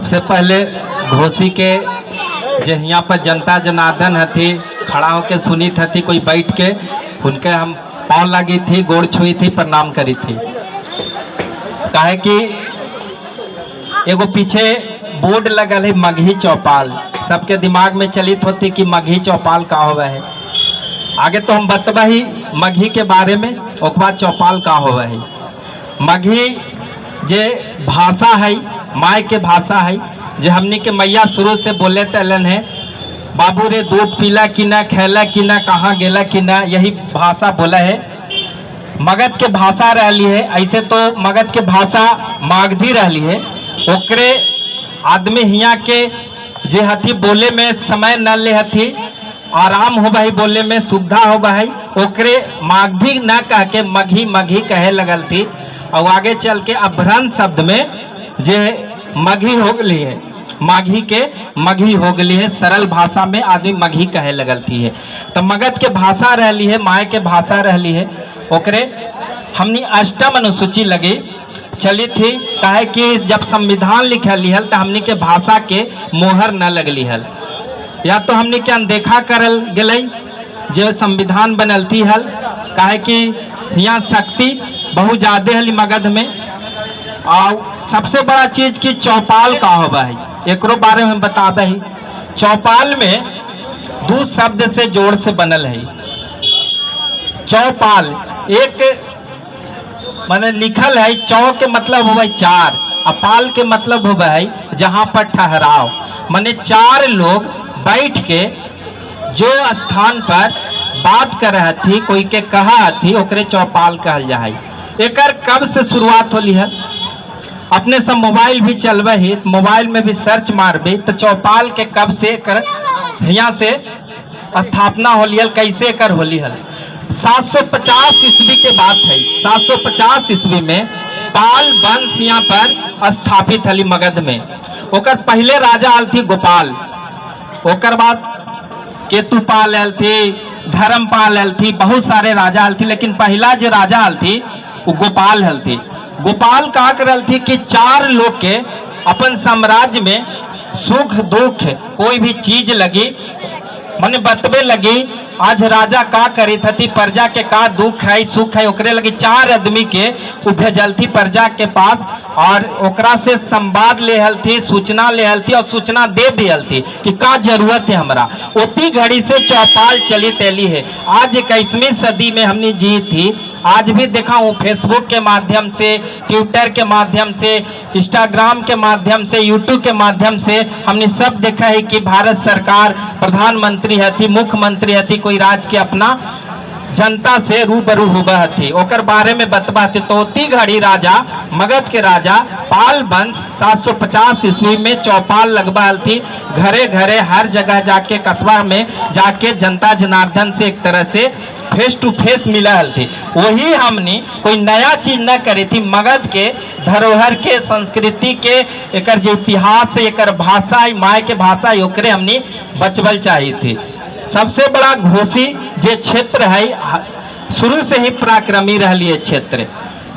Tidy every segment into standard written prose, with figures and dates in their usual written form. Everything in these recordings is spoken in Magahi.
सबसे पहले घोसी के जे यहाँ पर जनता जनार्दन हथी खड़ा होके सुनी थी, कोई बैठ के उनके हम पाँव लगी थी, गोड़ छुई थी, प्रणाम करी थी। काहे कि एगो पीछे बोर्ड लगल है मगही चौपाल, सबके दिमाग में चलित होती कि मगही चौपाल का होवे है। आगे तो हम बतबा ही मगही के बारे में, ओकर बाद चौपाल का होवे है। मगही जे भाषा है, माय के भाषा है, जे हमनी के मैया शुरू से बोले तलन है, बाबू रे दूध पीला कि ना, खैला कि ना, कहाँ गेला कि ना, यही भाषा बोला है। मगध के भाषा रहली है। ऐसे तो मगध के भाषा मागधी रहली है, ओकरे आदमी हियाँ के जे हथी बोले में समय न ले हथी, आराम हो भाई बोले में, सुविधा हो भाई, ओकरे मागधी न कह के मगही मगही कहे लगल थी। और आगे चल के अपभ्रंश शब्द में जे मगही हो गई है, माघी के मगही हो गई है, सरल भाषा में आदमी मगही कहे लगल थी है। तो मगध के भाषा रहली है, माय के भाषा रहली है। ओकरे हमनी अष्टम अनुसूची लगी चली थी, काहे कि जब संविधान लिखल हल तो हमनी के भाषा के मोहर न लगली हल, या तो हमनी के अनदेखा करल गेलै जे संविधान बनलती हल। काहे कि यहाँ शक्ति बहुत ज़्यादा हली मगध में। और सबसे बड़ा चीज कि चौपाल का होबा है, एकरो बारे में हम बताबे है। चौपाल में दो शब्द से जोड़ से बनल है। चौपाल एक माने लिखल है, चौ के मतलब होबे चार, आ पाल के मतलब होबे है जहां पर ठहराव, माने चार लोग बैठ के जो स्थान पर बात कर रहे थी, कोई के कहा थी, ओकरे चौपाल कहल जा है। एकर कब से शुरुआत होली है, अपने सब मोबाइल भी चलबे ही, मोबाइल में भी सर्च मारबे तो चौपाल के कब से कर यहाँ से स्थापना होली हल, कैसे कर होली हल। 750 ईस्वी के बात है। 750 ईस्वी में पाल वंश यहाँ पर स्थापित हली मगध में। ओकर पहले राजा आल थी गोपाल, ओकर बाद केतुपाल आयल थी, धर्मपाल आयल थी, बहुत सारे राजा आयल थी, लेकिन पहला जो राजा आयल थी वो गोपाल हल थी। गोपाल का करल थी कि चार लोग के अपन साम्राज्य में सुख दुख कोई भी चीज लगी मने बतबे लगी, आज राजा का करी थी, प्रजा के का दुख है सुख है, ओकरे लगी चार आदमी के उ भेजल थी प्रजा के पास, और ओकरा से संवाद ले हल थी, सूचना ले हल थी, और सूचना दे भी हल थी कि का जरूरत है हमरा। उती घड़ी से चौपाल चली तेली है। आज 21वीं सदी में हमने जी थी, आज भी देखा हूँ फेसबुक के माध्यम से, ट्विटर के माध्यम से, इंस्टाग्राम के माध्यम से, यूट्यूब के माध्यम से हमने सब देखा है कि भारत सरकार, प्रधानमंत्री हथी, मुख्यमंत्री हथी, कोई राज्य के अपना जनता से रूबरू हुआ हथी, ओकर बारे में बतबा हथी। तो ओती घड़ी राजा मगध के राजा पाल वंश 750 ईस्वी में चौपाल लगवा थी, घरे घरे हर जगह जाके, कस्बा में जाके जनता जनार्दन से एक तरह से फेस टू फेस मिला थी। वही हमने कोई नया चीज न करी थी, मगध के धरोहर के संस्कृति के एकर जो इतिहास है, एकर भाषा है, माय के भाषा है, ओकरे हमने बचबल चाहिए थी। सबसे बड़ा घोसी जे क्षेत्र है, शुरू से ही पराक्रमी रहली क्षेत्र।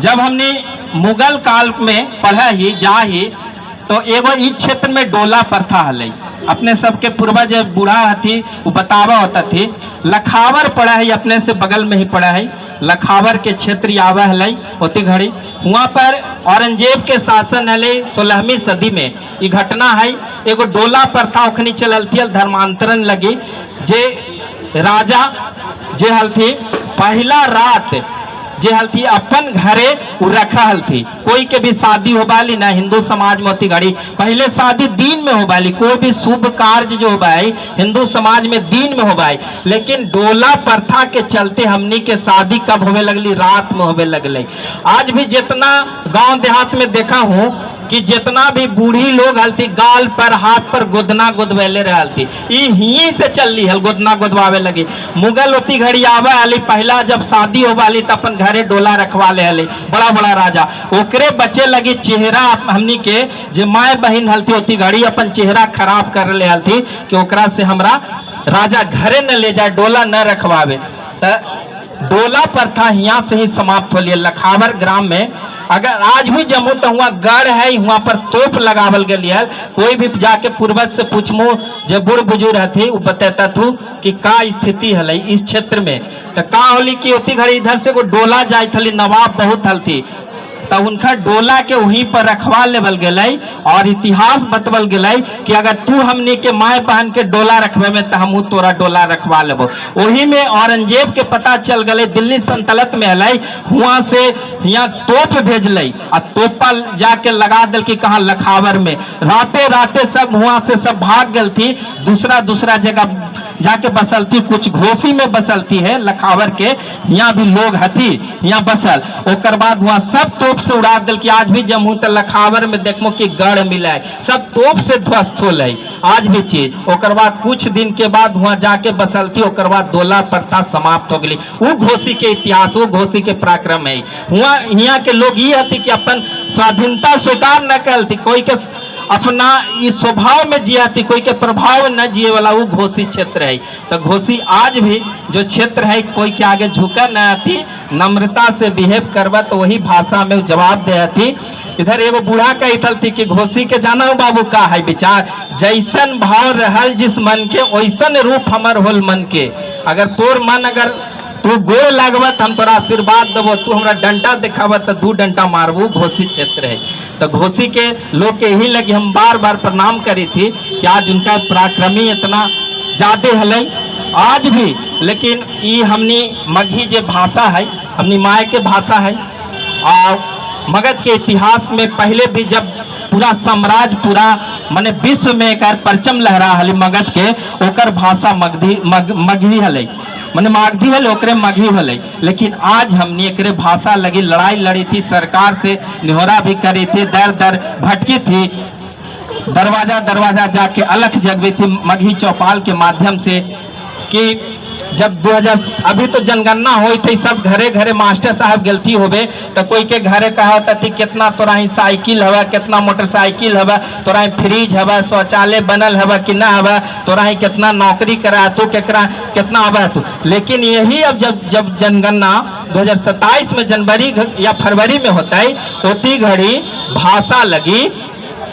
जब हमने मुगल काल में पढ़ा ही जा ही तो एगो इस क्षेत्र में डोला प्रथा हलै। अपने सबके पूर्वज बूढ़ा हथी वो बतावा होता थी, लखावर पड़ा है, अपने से बगल में ही पड़ा है, लखावर के क्षेत्र आवा हलै ओती घड़ी। वहाँ पर औरंगजेब के शासन हलै 16वीं सदी में ये घटना है। एगो डोला प्रथा ओखनी चलल थी, धर्मांतरण लगी, जे राजा जे हलथी पहला रात जे हलथी अपन घरे उ रखा हलथी। कोई के भी शादी होबाली ना हिंदू समाज में होती घड़ी, पहले शादी दिन में होबाली, कोई भी शुभ कार्य जो होबाई हिंदू समाज में दिन में होबाई, लेकिन डोला प्रथा के चलते हमनी के शादी कब होवे लगली, रात में होवे लगले। आज भी जितना गांव देहात में देखा हूँ कि जितना भी बूढ़ी लोग हलती गाल पर हाथ पर गोदना गोदवेले रहलती, ई ही से चलली हल गोदना गोदवावे लगी। मुगल ओती घड़ी आवे हली, पहला जब शादी होवा हली त अपन घरे डोला रखवा ले हली बड़ा बड़ा राजा, ओकरे बचे लगी चेहरा हमनी के जे माय बहिन हलती ओती घड़ी अपन चेहरा खराब कर ले हलती कि ओकरा से हमरा राजा घरे न ले जाए, डोला न रखवावे। त डोला प्रथा यहाँ से ही समाप्त हो लिए। लखावर ग्राम में अगर आज भी जमू तो हुआ गढ़ है, वहां पर तोप लगावल गई है। कोई भी जाके पूर्वज से पूछमू, जो बूढ़ बुजुर्ग हथी वो बतेता थू कि का स्थिति हलै इस क्षेत्र में। तो का होली कि ओती घड़ी इधर से एगो डोला जाइत हली, नवाब बहुत हलथी, तो उनका डोला के वहीं पर रखवा लेवल गेलै और इतिहास बतवल गेलै कि अगर तू हमनी के my बहन के डोला रखबे में तो हमहू तोरा डोला रखवा लेबो। वही में औरंगजेब के पता चल गए, दिल्ली सल्तनत में हलै, हुआ से यहाँ तोप भेजलै आ तोपा जाके लगा दिल की कहाँ लखावर में। राते राते सब हुआ से सब भाग गल थी, दूसरा दूसरा जगह जाके बसल थी, कुछ घोसी में बसलती है लखावर के, यहाँ भी लोग हथी यहाँ बसल। ओकर बाद वहाँ सब तोप से उड़ा दिल कि आज भी जमू तो लखावर में देखमो कि गढ़ मिला है, सब तोप से ध्वस्त होल है आज भी चीज। ओकर बाद कुछ दिन के बाद वहाँ जाके बसलती, ओकर बाद दोला प्रथा समाप्त हो गई। वो घोसी के इतिहास, वो घोसी के पराक्रम है। वहाँ यहाँ के लोग ये हथी कि अपन स्वाधीनता स्वीकार न करती, कोई के अपना ई स्वभाव में जिया थी, कोई के प्रभाव न जिए वाला वो घोसी क्षेत्र है। तो घोसी आज भी जो क्षेत्र है कोई के आगे झुका न आती, नम्रता से बिहेव करवा तो वही भाषा में जवाब दे थी। इधर एगो बूढ़ा कही थी कि घोसी के जाना हो बाबू का है विचार, जैसन भाव रहल जिस मन के वैसन रूप हमर होल मन के। अगर तोर मन अगर तू गोड़ लागबा त हम तोरा आशीर्वाद देबो, तू हमरा डंडा देखाबा तो दू डंडा मारबू। घोसी क्षेत्र है। तो घोसी के लोग के यही लगी हम बार बार प्रणाम करी थी कि आज उनका पराक्रमी इतना ज्यादा हलै आज भी। लेकिन ई हमनी मगही जे भाषा है, हमनी माय के भाषा है। और मगध के इतिहास में पहले भी जब पूरा साम्राज्य पूरा माने विश्व में एक परचम लहरा हली मगध के, ओकर भाषा मगधी मगही हलै, माने मागधी हले ओकरे मगही हलै। लेकिन आज हमनी एकरे भाषा लगी लड़ाई लड़ी थी, सरकार से निहोरा भी करी थी, दर दर भटकी थी, दरवाजा दरवाजा जाके अलख जगवी थी मगही चौपाल के माध्यम से। कि जब 2000 अभी तो जनगणना हुई थी, सब घरे घरे मास्टर साहब गलती होबे तो कोई के घरे कहा थी कितना तोरा ही साइकिल हवा, कितना मोटरसाइकिल हवा, तोरा ही फ्रिज हवा, शौचालय बनल हवा कि ना हवा, तोरा ही कितना नौकरी करा तू, केकरा कितना हवा तू। लेकिन यही अब जब जब जनगणना 2027 में जनवरी या फरवरी में होता है, तो ती घड़ी भाषा लगी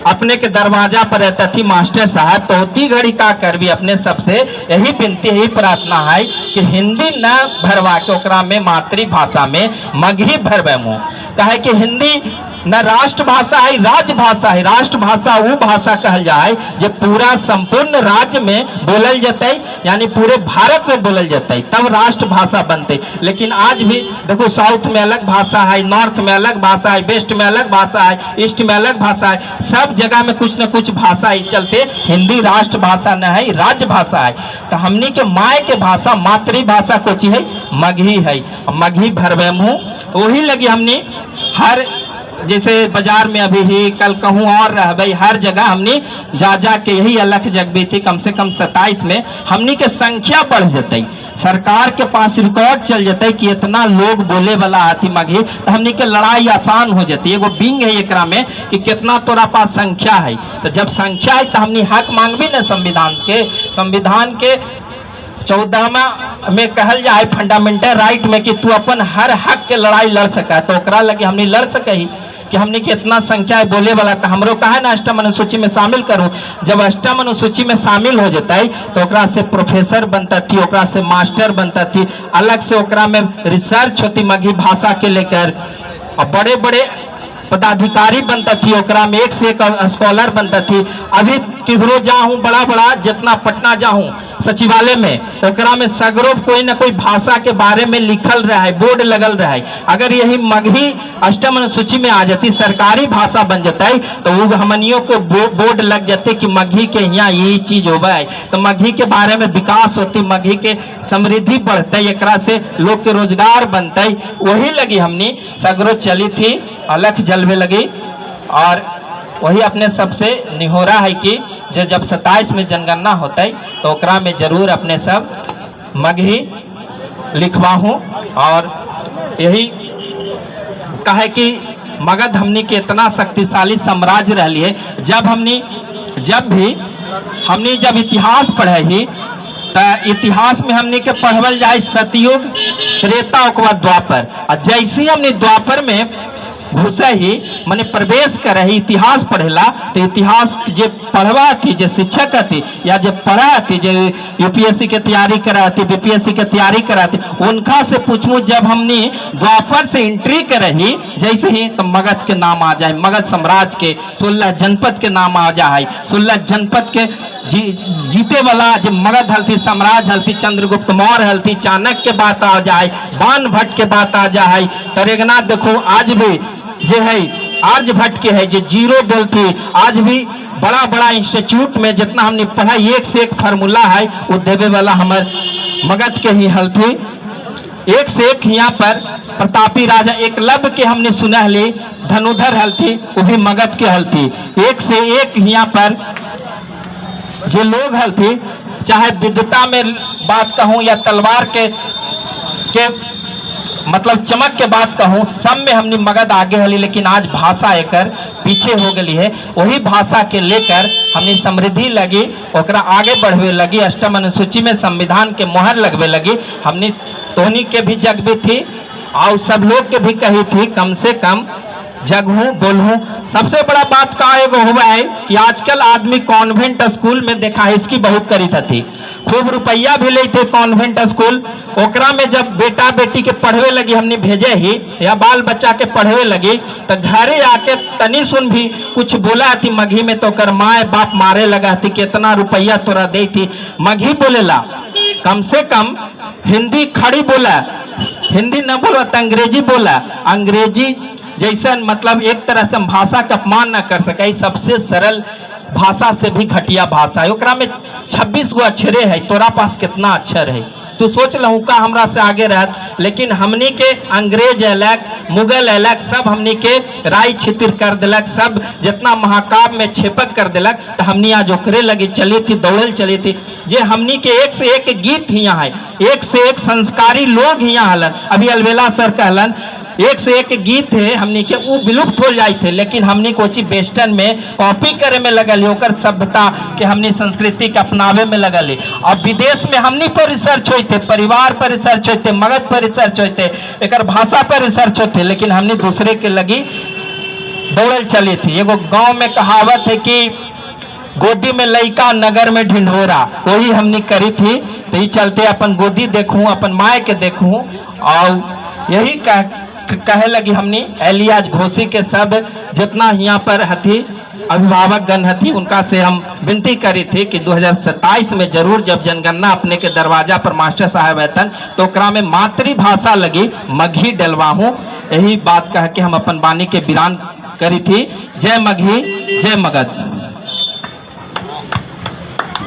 अपने के दरवाजा पर रहता थी मास्टर साहब, तो होती घड़ी का करबी। अपने सबसे यही विनती यही प्रार्थना है कि हिंदी न भरवा के ओकरा में मातृभाषा में मगही भरवे मुँह। काहे कि हिंदी न राष्ट्रभाषा है, राजभाषा है। राष्ट्रभाषा वो भाषा कहल जाए जो पूरा संपूर्ण राज्य में बोलल जतै, यानी पूरे भारत में बोलल जतै, तब राष्ट्रभाषा बनते। लेकिन आज भी देखो साउथ में अलग भाषा है, नॉर्थ में अलग भाषा है, वेस्ट में अलग भाषा है, ईस्ट में अलग भाषा है, सब जगह में कुछ न कुछ भाषा ही चलते। हिंदी राष्ट्रभाषा न है, राज्य भाषा है। तो हमनी के माय के भाषा मातृभाषा कोची है, मगही है। मगही भरवे मुँह वही लगी हमनी हर जैसे बाजार में अभी ही कल कहूँ और रहबे, हर जगह हमनी जा जा के यही अलग जगबी थी। कम से कम 27 में हमनी के संख्या बढ़ जतई, सरकार के पास रिकॉर्ड चल जतई कि इतना लोग बोले वाला हाथी मगही, तो हमनी के लड़ाई आसान हो जती। एगो बिंग है एकरा में कि कितना तोरा पास संख्या है, तो जब संख्या है तो हमनी हक मांगबी ना संविधान के। संविधान के 14वां में कहल जाए फंडामेंटल राइट में कि तू अपन हर हक के लड़ाई लड़ सका, तो ओकरा लगे हमनी लड़ सके ही कि हमने के इतना संख्या है बोले वाला, तो हमरो कहा ना अष्टम अनुसूची में शामिल करो। जब अष्टम अनुसूची में शामिल हो जाता है तो ओकरा से प्रोफेसर बनता थी, ओकरा से मास्टर बनता थी, अलग से ओकरा में रिसर्च होती मगही भाषा के लेकर, और बड़े बड़े पदाधिकारी बनता थी, ओकरा में एक से एक स्कॉलर बनता थी। अभी किधरो जाऊं बड़ा बड़ा जितना पटना जाऊं सचिवालय में, ओकरा में सगरो कोई ना कोई भाषा के बारे में लिखल रहा है, बोर्ड लगल रहा है। अगर यही मगही अष्टम अनुसूची में आ जाती, सरकारी भाषा बन जाता है, तो वो हमनियों को बोर्ड लग जाते कि मगही के यहाँ यही चीज होबा है, तो मगही के बारे में विकास होती, मगही के समृद्धि बढ़ते, एकरा से लोग के रोजगार बनते। वही लगी हमनी सगरो चली थी, अलग जलवे लगी। और वही अपने सबसे निहोरा है कि जो जब 27 में जनगणना होता है तो ओकरा में जरूर अपने सब मगही लिखवाहूँ। और यही कहे कि मगध हमनी के इतना शक्तिशाली साम्राज्य रही है। जब भी हमनी जब इतिहास पढ़े ही तो इतिहास में हमने के पढ़वल जाए सतयुग, त्रेता, ओकर बाद द्वापर। और जैसे ही हमने द्वापर में घुसे ही माने प्रवेश करे ही इतिहास पढ़ेला, तो इतिहास जे पढ़वा थी, जे शिक्षक थी या जे पढ़ा थी, जे यूपीएससी के तैयारी करा थी, बीपीएससी के तैयारी करा थी, उनका से पूछूं जब हमने द्वापर से एंट्री करही जैसे ही, तो मगध के नाम आ जाए, मगध साम्राज्य के 16 जनपद के नाम आ जाए। 16 जनपद के जीते वाला जो मगध हलती साम्राज्य हलती, चंद्रगुप्त मौर्य हलती, चाणक्य के बात आ जाए, बाण भट्ट के बात आ जाए। तरेगना देखो आज भी जे है आर्यभट्ट के है जे जीरो बोलती, आज भी बड़ा बड़ा इंस्टीट्यूट में जितना हमने पढ़ा एक से एक फार्मूला है वो देवे वाला हमार मगध के ही हलथी। एक से एक यहाँ पर प्रतापी राजा एकलव्य के हमने सुना हली, धनुधर हलथी, वो भी मगध के हलथी। एक से एक यहाँ पर जो लोग हलथी, चाहे विद्वता में बात कहूँ या तलवार के मतलब चमक के बात कहूँ, सब में हमने मगध आगे हली, लेकिन आज भाषा एकर पीछे हो गई है। वही भाषा के लेकर हमने समृद्धि लगी, ओकरा आगे बढ़वे लगी, अष्टम अनुसूची में संविधान के मोहर लगवे लगी। हमने तोहनी के भी जगबी थी और सब लोग के भी कही थी, कम से कम जगहूँ बोलूँ। सबसे बड़ा बात का एगो हुआ है कि आजकल आदमी कॉन्वेंट स्कूल में देखा है इसकी बहुत करी थी, खूब रुपया भी लेते कॉन्वेंट स्कूल। ओकरा में जब बेटा बेटी के पढ़वे लगी हमने भेजे ही या बाल बच्चा के पढ़वे लगी, तो घरे आके तनी सुन भी कुछ बोला थी मगही में तो ओकर माए बाप मारे लगा थी, कितना रुपया तोरा दे थी मगही बोलेला। कम से कम हिंदी खड़ी बोला, हिंदी न बोला तो अंग्रेजी बोला। अंग्रेजी जैसा मतलब एक तरह से हम भाषा का अपमान न कर सके, सबसे सरल भाषा से भी घटिया भाषा है। ओकरा में 26 गो अक्षरे है, तोरा पास कितना अक्षर है तू सोच लहू का हमरा से आगे रहत। लेकिन हमनी के अंग्रेज अलग, मुगल अलग, सब हमनी के राय छितिर कर दिलक, सब जितना महाकाव्य में छेपक कर दिलक, तो हमनी आज ओकरे लगी चली थी, दौड़ल चली थी। जे हमनी के एक से एक गीत हियाँ है, एक से एक संस्कारी लोग हियाँ हलन। अभी अलबेला सर कहलन एक से एक गीत है हमनी के, उ विलुप्त हो जाए थे, लेकिन हमनी कोची वेस्टर्न में कॉपी करे में लगल है, ओकर सभ्यता के हमनी संस्कृति के अपनावे में लगल है। और विदेश में हमनी पर रिसर्च होते, परिवार पर रिसर्च होते, मगध पर रिसर्च होते, एकर भाषा पर रिसर्च होते, लेकिन हमनी दूसरे के लगी दौड़ल चली थी। एगो गांव में कहावत है कि गोदी में लइका नगर में ढिंढोरा, वही हमनी करी थी। तो ये चलते अपन गोदी देखूं, अपन माए के देखूं, और यही कहे लगी हमनी एलियाज घोसी के सब जितना यहाँ पर हथी अभिभावक गण हथी, उनका से हम विनती करी थी कि 2027 में जरूर जब जनगणना अपने के दरवाजा पर मास्टर साहब अतन तो ओकरा में मातृभाषा लगी मगही डलवाहूँ। यही बात कह के हम अपन वाणी के विराम करी थी। जय मगही, जय मगध।